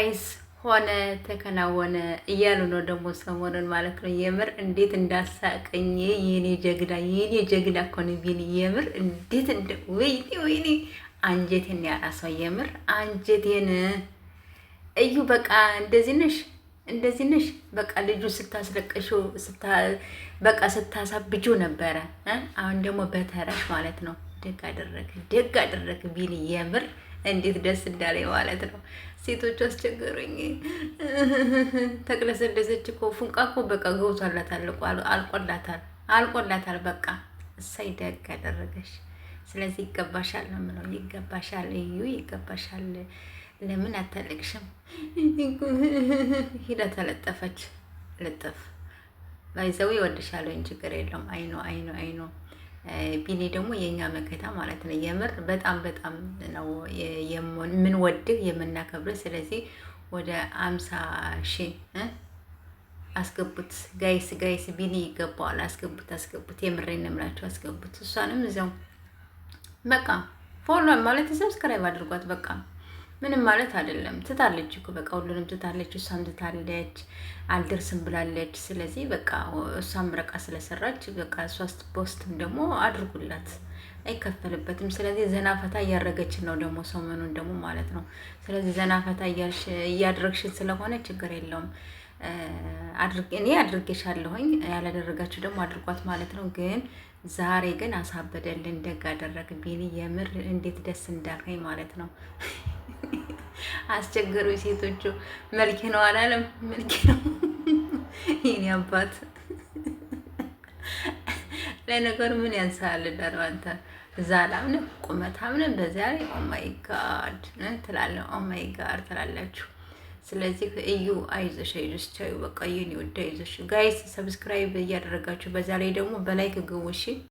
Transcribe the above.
Guys፣ ሆነ ተከናወነ እያሉ ነው ደግሞ ሰሞኑን ማለት ነው። የምር እንዴት እንዳሳቀኝ፣ የኔ ጀግና፣ የኔ ጀግና እኮ ነው ቢኒ። የምር እንዴት እንደ ወይኔ ወይኔ፣ አንጀቴን ያራሰው፣ የምር አንጀቴን። እዩ በቃ እንደዚህ ነሽ፣ እንደዚህ ነሽ። በቃ ልጁ ስታስለቅሽው፣ በቃ ስታሳብጁ ነበረ። አሁን ደግሞ በተራሽ ማለት ነው። ደግ አደረገ፣ ደግ አደረገ ቢኒ፣ የምር እንዴት ደስ እንዳለኝ ማለት ነው። ሴቶቹ አስቸገሩኝ። ተቅለሰለሰች እኮ፣ ፉንቃ እኮ በቃ ገብቷላታል፣ አልቆላታል፣ አልቆላታል። በቃ እሰይ ደግ አደረገሽ። ስለዚህ ይገባሻል ነው የምለው። ይገባሻል እዩ፣ ይገባሻል። ለምን አታለቅሽም? ሂዳ ተለጠፈች። ልጥፍ ባይዘው ይወድሻል፣ ችግር የለውም። አይኖ አይኖ አይኖ። ቢኒ ደግሞ የእኛ መከታ ማለት ነው። የምር በጣም በጣም ነው የምንወድህ፣ የምናከብርህ። ስለዚህ ወደ 50,000 አስገቡት guys፣ guys፣ ቢኒ ይገባዋል። አስገቡት፣ አስገቡት። የምሬን ነው የምላችሁ፣ አስገቡት። እሷንም እዚያው በቃ follow ማለት subscribe አድርጓት በቃ። ምንም ማለት አይደለም። ትታለች እኮ፣ በቃ ሁሉንም ትታለች። እሷም ትታለች፣ አልደርስም ብላለች። ስለዚህ በቃ እሷም ረቃ ስለሰራች በቃ እሷ post ም ደግሞ አድርጉላት፣ አይከፈልበትም። ስለዚህ ዘና ፈታ እያደረገችን ነው ደግሞ ሰሞኑን ደግሞ ማለት ነው። ስለዚህ ዘና ፈታ እያደረግሽን ስለሆነ ችግር የለውም። እኔ አድርጌሻለሁኝ፣ ያላደረጋችሁ ደግሞ አድርጓት ማለት ነው። ግን ዛሬ ግን አሳበደልን፣ ደግ አደረግ ቢኒ። የምር እንዴት ደስ እንዳልከኝ ማለት ነው። አስቸገሩ ሴቶቹ። መልኬ ነው አላለም፣ መልኬ ነው የኔ አባት። ለነገሩ ምን ያንሳል ዳሩ፣ አንተ ዛላም ነህ፣ ቁመታም ነህ። በዚያ ላይ oh my God ትላለህ፣ oh my God ትላላችሁ። ስለዚህ እዩ አይዞሽ፣ አይዞሽ፣ ቻዩ በቃ የኔ ወደ አይዞሽ። Guys፣ subscribe እያደረጋችሁ በዛ ላይ ደግሞ በ like ግቡ እሺ።